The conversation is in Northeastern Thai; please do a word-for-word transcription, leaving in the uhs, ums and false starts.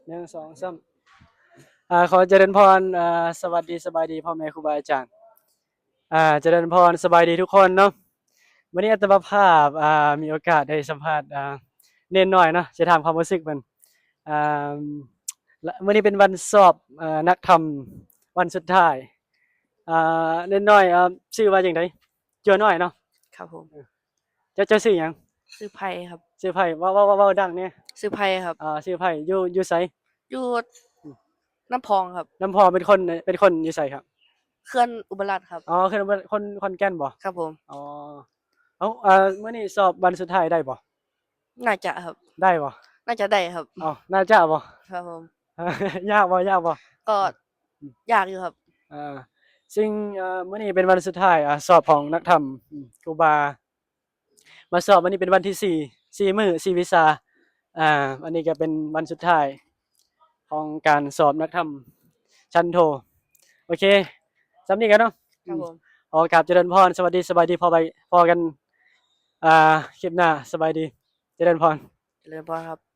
หนึ่ง สอง สาม อ่า ขอเจริญพร อ่า สวัสดี สบายดี พ่อแม่ครูบาอาจารย์ อ่า เจริญพร สบายดีทุกคนเนาะ มื้อนี้อาตมาภาพ อ่า มีโอกาสได้สัมภาษณ์ อ่า เณรน้อยเนาะ สิถามความรู้สึกเพิ่น อ่า มื้อนี้เป็นวันสอบ อ่า นักธรรมวันสุดท้าย อ่า เณรน้อย อ่า ชื่อว่าจั่งใด จั่วน้อยเนาะ ครับผม เจ้า เจ้าชื่อหยัง ชื่อไพครับ ชื่อไพ เว้า เว้า เว้า เว้าดังแหน่ ชื่อไพครับ อ่า ชื่อไพ อยู่ อยู่ไส อยู่น้ำพองครับ น้ำพอง เป็นคน เป็นคนอยู่ไสครับ เขื่อนอุบลรัตน์ครับ อ๋อ คน คนขอนแก่นบ่ ครับผม อ๋อ เอ้า อ่า มื้อนี้สอบวันสุดท้ายได้บ่ น่าจะครับ ได้บ่ น่าจะได้ครับ อ๋อ น่าจะบ่ ครับผม ยากบ่ ยากบ่ ก็ อืม ยากอยู่ครับ อ่า ซึ่ง เอ่อ มื้อนี้เป็นวันสุดท้าย อ่า สอบของนักธรรม อืม ครูบา มาสอบวันนี้เป็นวันที่สี่ สี่มื้อ สี่วิชา อ่า อันนี้ก็เป็นวันสุดท้ายของการสอบนักธรรมชั้นโท โอเค ส่ำนี้กันเนาะ ครับผม ขอกราบเจริญพร สวัสดี สบายดี พ้อไป พ้อกัน อ่า คลิปหน้า สบายดี เจริญพร เจริญพรครับ